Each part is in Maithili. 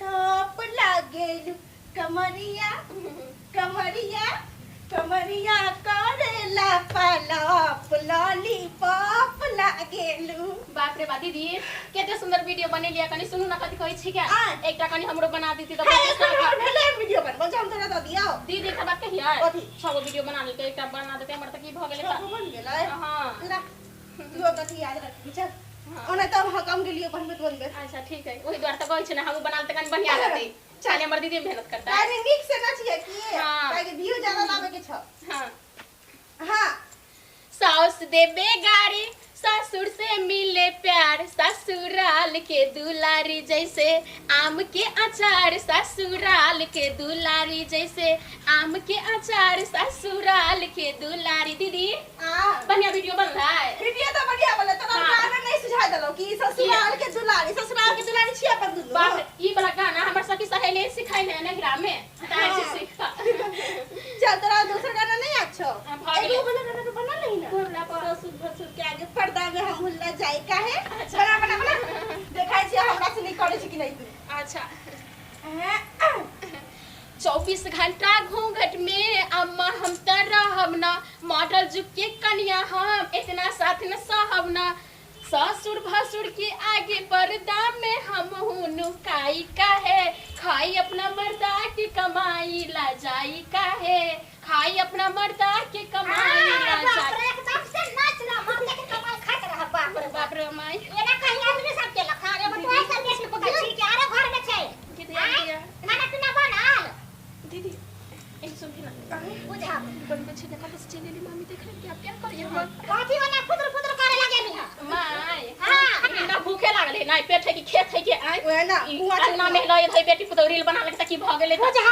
टॉप लागेलू। कमरिया कमरिया कमरिया करेला पलाप लॉलीपॉप लागेलू। बाप रे बा दीदी, कते सुंदर वीडियो बनेलियै। कनी सुनू ना, कथी कहै छी के? आय। एकटा कनी हमरो बना दीदी तऽ हे बहुत एखन हमर भेलै वीडियो बनबो जे हम तोरा दऽ दियौ। दीदी, एकटा बात कहियै? कथी? 6 गो वीडियो बना लेलकै, एकटा बना देतै हमर तऽ की भऽ गेलै? छओ गो बनि गेलै? हँ। ला, तू कथी याद रखबी, चल। ओना तऽ हम कम गेलियै बनबैत बनबैत। अच्छा ठीक है, ओहि दुआरे तऽ कहै छै ने, हमहूँ बना लेतै कनी बढ़िआँ रहतै। चल, हमर दीदी मेहनत करता है। अरे नीक से नचिए की। हाँ। काहे व्यू ज्यादा लावे के छ। हाँ। हाँ। सास देबे गाड़ी, ससुर से मिले प्यार, ससुराल के दुलारी जैसे आम के अचार, ससुराल के दुलारी जैसे आम के अचार, ससुराल के दुलारी। दीदी, आ बढ़िया वीडियो बन रहा है। वीडियो तो बढ़िया बनले, तोरा हाँ। गाना नहीं सुझा देलौ कि ससुराल के दुलारी, ससुराल के दुलारी छी अपन दुनू। बाप रे, ई वाला गाना हमर सखी सहेली सिखाइले है नहिरा में, ताहि से सीख। चल, तोरा दोसर गाना नहीं याद छौ? हाँ, भऽ गेलै। एगो वाला गाना तो बना नहीं ना? कोन वाला पर? ससुर भसुर के आगे पर्दा में हम हुल्ला जाए काहे। अच्छा। बना बना बना, देखाई छी हमरा से नहीं करे छी कि नहीं तू। अच्छा। हैं? 24 घंटा घूंघट में अम्मा हम त रहब ना, मॉडल जुग के कन्या हम इतना साथ न सहब ना, ससुर भसुर के आगे पर्दा में हम नुकाई काहे, खाई अपना मर्दा के कमाई ला जाई काहे, खाई अपना मर्दा के कमाई ला बाप जाई। रे, एकदम से नाच ना मर्दे के कमाई खाइत रह। बाप रे। बाप रे माई। एना कहीं आदमी सब के लखा रे तो ऐसा बेटी पुता छी के आरो घर में छै। दीदी, आँय? आइए। खाना पीना बनल? दीदी, एक सुनथिन ना। बुझा बनबै छै ने, कतऽ से चलि एली मामी देख लेलकै, आब क्या करियै हम? कथी वाला फुदर फुदर करे लगेली हँ? माय। हाँ। ना भूखे लागल है ना पेट है कि खेत है कि आय। ओहे ना, ई कुआं छै। अंगना में लय है, बेटी पुतोह रील बना लेके तऽ की भऽ गेलै तऽ? बुझा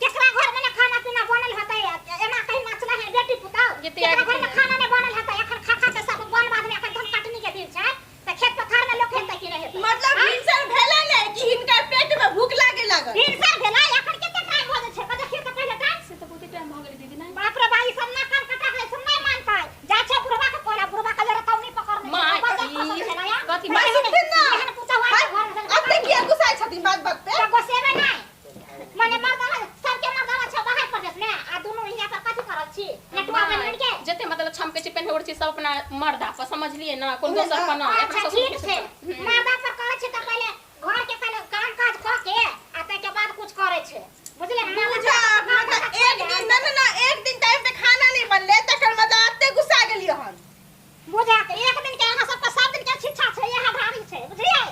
केकरा घर में ना खाना पीना बनल होतै, एना कहीं नाचला है बेटी पुतोह? गीते केकरा आगे घर में खाना नहीं बनल होतै? एखन खा खा के सब बन बाद में एखन धान कटनी के दिन छै तऽ खेत पथार में लोक हेतै कि नहि हेतै? मतलब भिनसर भेलै ने कि हिनकर पेट में भूख लागे लागल? भिनसर भेलै, एखन कते टाइम भऽ जाइ छै? देखियौ तऽ पहिले टाइम। से तऽ बहुते टाइम भऽ गेलै दीदी, नहि? बाप रे बा, ई सब ना काम कटा के सब नहीं मानता है। जा छै बुढ़वा के कोला, बुढ़वा के जरा तौनी पकड़ने छै। माय, बजर ई खसल छै ना या। कथी? माय, सुनथिन ना। एहन पूछा हुआ है घर में। अब देखिए गुस्साइ छथिन बात बात पे। तऽ गोसेबे नहि, मने मर्दाना सबके मर्दाना छै बाहर प्रदेश में आ दुनू हियाँ पर कथी करल छी नेटुआ बन बन के? जते मतलब छमके छै पेन्हे ओढ़ छै सब अपना मर्दा पर, समझलिए ना? कोन दोसर पर ना। अपना अच्छा ससुर ठीक के छै। पर। मर्दा पर करै छै तऽ पहिले घर के पहिले काम काज कऽ के आ ताहिके बाद कुछ करै छै, बुझलियै ने? मर्दा बुझा मतलब एक दिन ना ना ना, एक दिन टाइम पे खाना नहीं बनले तकर मतलब एते गुस्सा गेलियै हन? बुझा के एक दिन के, अहाँ सबके सब दिन के शिक्षा छै, इएह भारी छै, बुझलियै?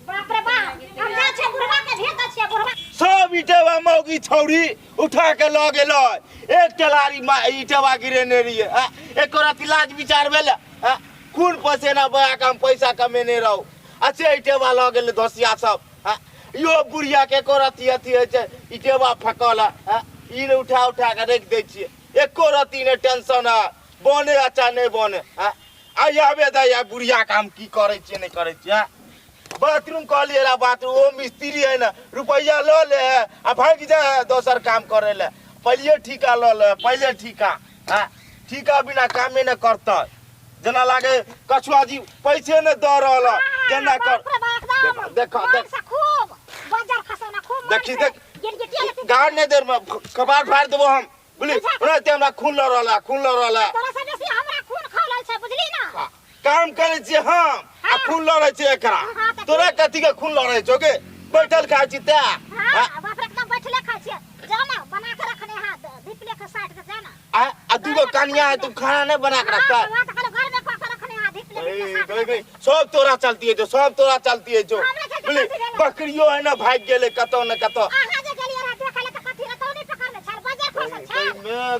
बाप रे बाप, हम जाइ छियै बुढ़वा के भेज दै छियै बुढ़वा। सब ईटेवा मौगी छौरी उठा के लऽ गेल। एक टेलारी ईटेवा गिरेने रहियै, आ एको रति लाज विचार भेल? आ खून पसेना बहा के हम पैसा कमेने रहू आ से ईटेवा लऽ गेल धोसिया सब। आ यो बुढ़िया के एको रति अथी होइ छै? ईटेवा फेकल है, आ ई ने उठा उठा के राखि दै छियै, एको रति ने टेंशन है, बने अच्छा नहि बने। आ आइ आबे दै आ बुढ़िया के, हम की करै छियै नहि करै छियै। बाथरूम कहलियै रहा, बाथरूम ओ मिस्त्री है ने, रुपैआ लऽ ले है आ भागि जाइ है दोसर काम करै लए। पहिले ठीका लऽ ले, पहिले ठीका। हँ, ठीका बिना कामे नहि करतै, जेना लागे कछुआ जी पैसे नहि दऽ रहल है, जेना कर। बाप रे बाप, एकदम देखो, मन देख। से खूब बजर खसौना खूब मन देखी, से। देख। गिरगिटिया लेकिन गाड़ नहि देर में कपार फाड़ि देबो हम, बुझली? ओनाहिते हमरा खून लऽ रहल है, खून लऽ रहल है। तोरा से बेसी हमरा खून खौलल छै, बुझली ना? काम करै छियै हम आ हाँ। खून लड़ै छै एकरा। हाँ, तऽ तोरा कथी के खून लड़ै छौ गे? बैठल खाइ छी तैं? हाँ, बाप रे, एकदम बैठले खाइ छियै। जाओ ना, बना के रखने हाथ दीपले के साइड के, जा ना। आ दूगो कनिया है, तू खाना नहीं बना के रखता? हाँ, तो खाली घर में कऽ के रखने हाथ दीपले के साइड। गई गई, सब तोरा चलती है जो, सब तोरा चलती है जो। हमरा चलती बुझली? कथी भेलै? बकरियो है ना, भागि गेलै कतौ ने कतौ। अहाँ जे गेलियै रह देखै लए तऽ कथी रतौनी पकड़ने छल, बजर खसल छल?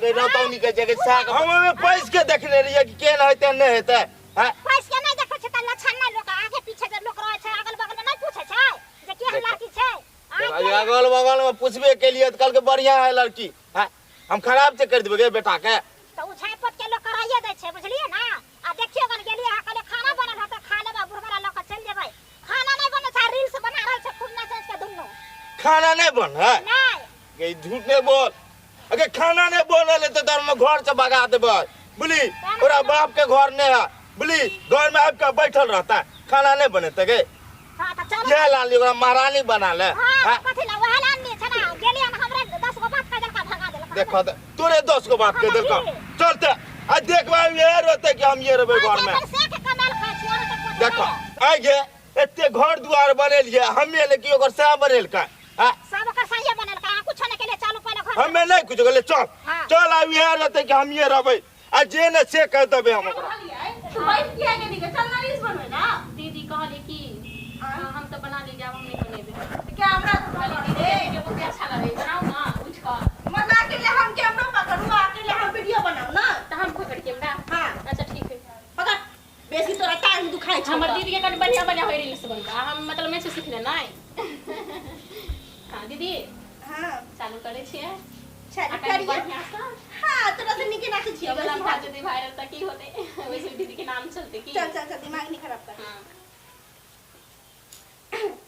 गई रतौनी के जगह साग हम ओहिमे पैस के देखने रहियै कि केहन हेतै नहि हेतै। हैं? पैस के नहि देखै छै तऽ लक्षण नहि, लोक आगे पीछे जे लोक रहै छै अगल बगल में नहि पूछै छै जे केहन लड़की छै? आइ अगल बगल में पूछबे केलियै तऽ कहलकै बढ़िया है लड़की। हैं? हम खराब से कर देबै गे बेटा के? तऽ ओ झाँपि पोत के लोक कराइए दै छै, बुझलियै ने? आ देखियौ गन गेलियै अहाँ, कहलियै खाना बनल हेतै, खा लेबै, बुढ़बा लऽ कऽ चलि जेबै। खाना नहि बनल छै, रील्स बना रहल छै खूब नाचि नाचि कऽ दुनू। खाना नहि बनल? नहि। गे झूठ नहि बोल। अगर खाना नहीं बनल है तो तोर में घर से भगा देबै, बुझली? ओकरा बाप के घर नहीं है, बुझली? घर में आबि के बैठल रहता है, खाना नहीं बनेते गे? हां त चल क्या लान लियो ओकरा महारानी बना ले। हां कथि ला वह लान ली छना गेली हम हमरा 10 गो बात कह देलका भगा देलका। देखो तोरे 10 गो बात कह देलका। चलते आ देखबा ये रहते कि हम ये रहबे घर में। देखो आइ गे एते घर दुआर बनेलिए हमे लेकिन ओकर सह बनेलका। हां सब ओकर सही बनेलका कुछ न केले चालू पहले घर हमे नहीं कुछ गेले। चल चल आ ये रहते कि हम ये रहबे आ जे ने से कह देबे हम ओकरा। तू बैठ किया गेली के चल ना रील्स बनबे ना। दीदी कहले कि हम तो बना ले जाब हम नहीं बनेबे। क्या हमरा तो कहली दीदी के बहुत अच्छा लगे बनाओ ना उठ के मजा के लिए हम कैमरा पकड़ू अकेले हम वीडियो बनाऊ ना त हम पकड़ के हमरा। हां अच्छा ठीक है पकड़ बेसी तोरा टांग दुखाई छै। हमर दीदी के कनी बढ़िया बढ़िया होय रील्स बनता हम मतलब मैं से सिखले नै। हां दीदी हां चालू करे छियै चालू करिए बढ़िया से। हां तोरा से निके नाचे छियै वैसे भा जदी वायरल त की होते वैसे दीदी के नाम चलते की। चल चल चल दिमाग नहीं खराब कर। हां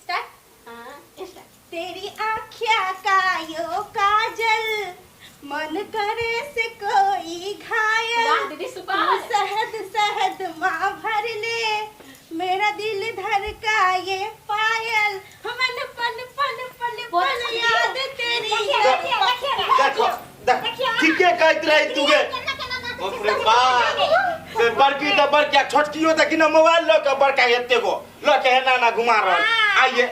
स्टार्ट। हां स्टार्ट। तेरी आँखिया का यो काजल मन करे से कोई घायल। वाह दीदी सुपर। शहद शहद माँ भर ले मेरा दिल धड़का ये पायल मन पल पल पल पल याद तेरी। देखो ठीक है कहत रही तू गे बाप रे बाप से बड़की त बड़का छोटकियो त किना मोबाइल ल के बड़का एते गो ल के एना ना घुमा रहल। आइए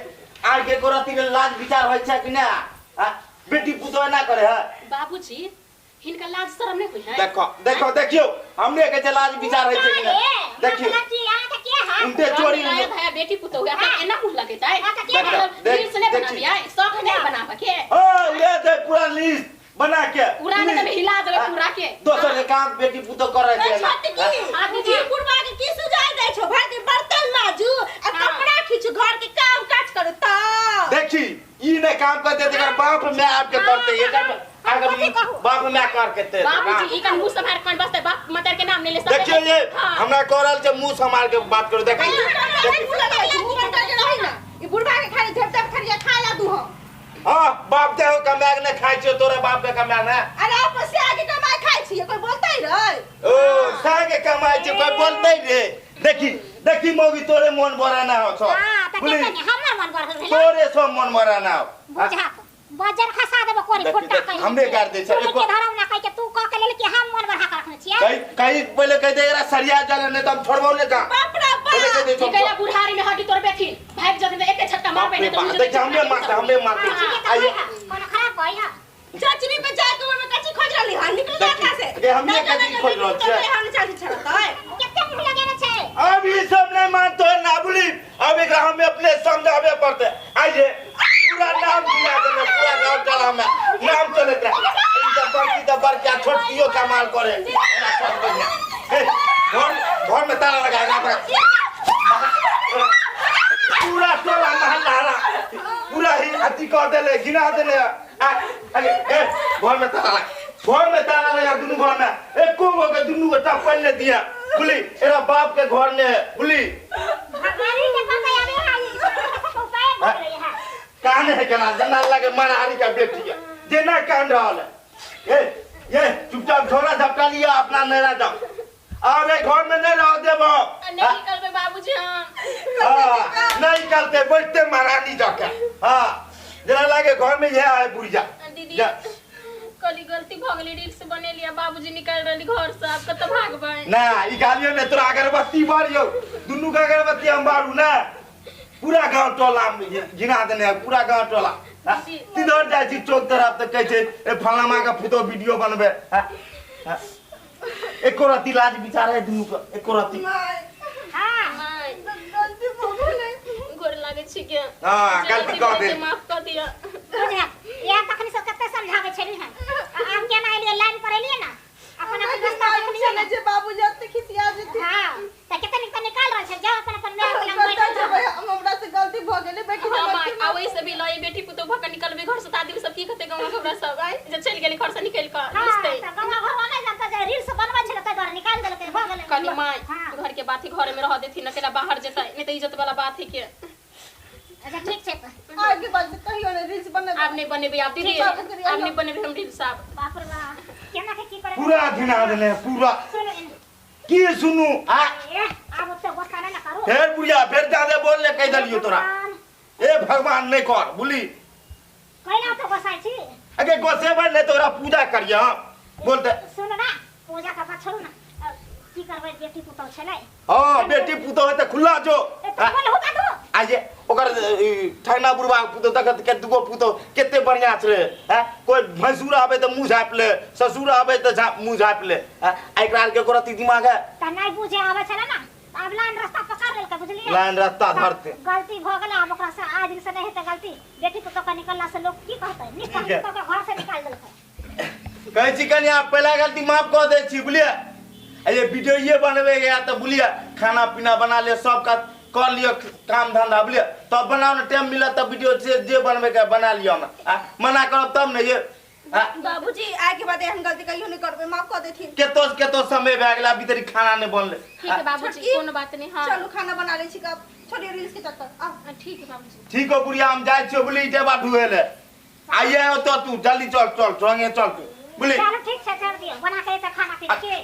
आगे को रति के लाज विचार होय छै कि ना? बेटी पुतोह ना करे है बाबूजी हिनका लाज शरम नहीं होय है। देखो देखो देखियो हमरे के लाज विचार होय छै कि ना? देखियो उनते चोरी है बेटी पुतोह है एना मुंह लगेतै मतलब रील्स नहीं बनाबिया शौक नहीं बनाबा के। ओ ले दे पूरा लिस्ट बना के पूरा ने तब हिला देबे पूरा के दोसर के काम बेटी पुतोह करे के ना। हां दीदी बुढ़वा के की सुझाव दै छो भर दिन बर्तन माजू आ कपड़ा खींचू घर के काम काज करू त देखी ई ने काम करते तेकर बाप my आपके करते एकर आगे बाप my कर के ते बाबूजी ई कन मुंह संभार कन बसते बाप मतर के नाम नहीं ले सकते। देखियो ये हमरा करल जे मुंह संभाल के बात करू। देखी मुंह बंद करके रही ना ई बुढ़वा के खाली झप झप खरिया खा ला दू हम। हां बाप दे हो कमाए ने खाइ छो तोरा बाप के कमाए ना। अरे आप से आगे कमाए खाइ छी कोई बोलतै रे? ओ सागे कमाइ छी कोई बोलतै रे? देखी देखी मौगी तोरे मन बराना हो छ। हां त के कनी हमर मन बरल भेल तोरे सब मन बराना हो। बुझा बजर खसा देबो कोरी फुट्टा कहि हमरे गार दे छ एको धरम ना कहि के तू कह के लेल कि हम मन बढ़ा के रखने छियै। कहि कहि पहिले कहि दे एकरा सरिया जाले नहीं त हम छोड़बौ ने जा। बाप रे बाप पहिले कहि दे की कहला बुढ़ारी में हड्डी तोड़ बेथिन भाग जथिन त एके झटका मारबै नहीं त देखि हमरे मारते हमरे मारते। आइए कोनो खराब भई ह चचरी पे जाके ओमे कच्ची खोज रहली हां निकल जा का से के हमने कच्ची खोज रहल छियै हम चाची छड़तै केते मुंह लगेने छै। अब ई सब नहीं मानतो है ना बोली अब एकरा हमें अपने समझावे पड़ते। आइए पूरा नाम दिया देने पूरा गांव चला में नाम चलत रहे। ई त बड़की त बड़का छोटकियो कमाल करे एना सब बढ़िया। ए घर घर में ताला लगा ना पूरा टोला मोहल्ला पूरा ही अति कर देले गिना देले। आ अरे ए घर में ताला लगा घर में ताला लगा दुनू घर में एको गो के दुनू को चप्पल ने दिया बुली एरा बाप के घर ने बुली भगवानी के पता आवे है उपाय बोल रही है कान है केना जना लगे मरारी का बेटी है जेना कान रहल है। ए ये चुपचाप झोला झपटा लिया अपना नैरा जाओ अरे घर में नहीं रह देबो। नहीं निकलबे बाबूजी हम। हां नहीं निकलते बैठते महारानी जाके। हां जना लगे घर में यह है बुढ़िया। दीदी कली गलती भ गेली रील्स बनेलिया बाबूजी निकाल रहली घर से आप कत भागबै ना ई गालियो ने तोरा अगरबत्ती बारियो दुनू के अगरबत्ती हम बारू ना पूरा गांव टोला गिना देने है पूरा गांव टोला। तिधर जाइ छी चौक तरफ त कहै छै ए फलामा के पुतो वीडियो बनबे। एको रति लाज विचार है दुनू के एको रति। हां गलती भ गेलै गोर लागे छी के। हां गलती कर दे माफ कर दिया। या तखनी सब कते समझाबै छली हन हम केना एलियै लाइन पर एलियै ना अपन अपन रास्ता देखलियै ना जे बाबू जते खिसिया जेती। हां त कते निक त निकाल रहल छै जाओ अपन अपन my के लग बैठ जेबै हम हमरा से गलती भ गेलै बेटी। हां आ ओइ से भी लई बेटी पुतोह भ के निकलबे घर से त आदमी सब की कहते गांव हमरा सब आइ जे चलि गेली घर से निकल के बुझतै। हां त गांव घर वाला जानता जे रील्स बनबै छलै त घर निकाल देलकै भ गेलै। कनी my घर के बात ही घर में रह देथिन अकेला बाहर जेतै नहीं त इज्जत वाला बात है के। अच्छा ठीक छै आगे बात कहियो ने रील्स बनेबै आब नहीं बनेबै आब दीदी आब नहीं बनेबै हम रील्स आब। बाप रे बाप केना के की करे पूरा धिना देने पूरा सुन की सुनू? आ अब ओते गोस्सा ना करू। फेर बुढ़िया फेर जादे बोल ले कहि देलियो तोरा। ए भगवान नहीं कर बुली। कैला तो गोसाइ छी। अगे गोसेबै नहीं तोरा पूजा करिए हम बोलते। सुन ना पूजा का बात छोड़ू ना, की करबै बेटी पुतौ छलै। हाँ बेटी पुतौ है त खुला जो। ए, तो बोल होता तू। आजे ओकर ठगना बुढ़वा पुतौ देखत के दुगो पुतौ केते बढ़िया छले हैं, कोई भैंसुर आबे त मुंह झाप ले, ससुर आबे त मुंह झाप ले हैं, आ एकरा के कोरती दिमाग है त नहीं बुझे आबै छलै ना, आब लाइन रास्ता पकड़ लेलकै बुझलियै। लाइन रास्ता धरते। गलती भ गेलै, आब ओकरा से आज दिन से नहीं हेतै गलती। बेटी पुतौ के निकलला से लोग की कहतै, निक ठीक है। पुतौ के घर से निकाल देलकै। कहै छी कनिया पहला गलती माफ कऽ दै छी बुझलियै। आ ये वीडियो ये बनबे गया तऽ बुझलियै खाना पीना बना लिअ, सब काज कर लिअ, काम धंधा बुझलियै, तब बनाउ ने टाइम मिलत तब वीडियो जे जे बनबे के बना लिअ हमरा। आ मना करब तब ने ये। आ बाबूजी आइ के बाद एहन गलती कहियो नहीं करबै, माफ कऽ देथिन। केतो केतो समय भए गेल, अभी तक खाना नहीं बनले। ठीक है बाबूजी, छोटकी, कोनो बात नहीं। हाँ चलू खाना बना ले छी, अब छोड़ियो रील्स के चक्कर। आ ठीक है बाबूजी। ठीक हो बुढ़िया, हम जाइ छियो बुझली ईटेबा ढुए ले। आइए तो तू जल्दी चल चल संगे चल तू बुझली। चलू ठीक छै, चल दियौ बना के एतऽ खाना पीना के।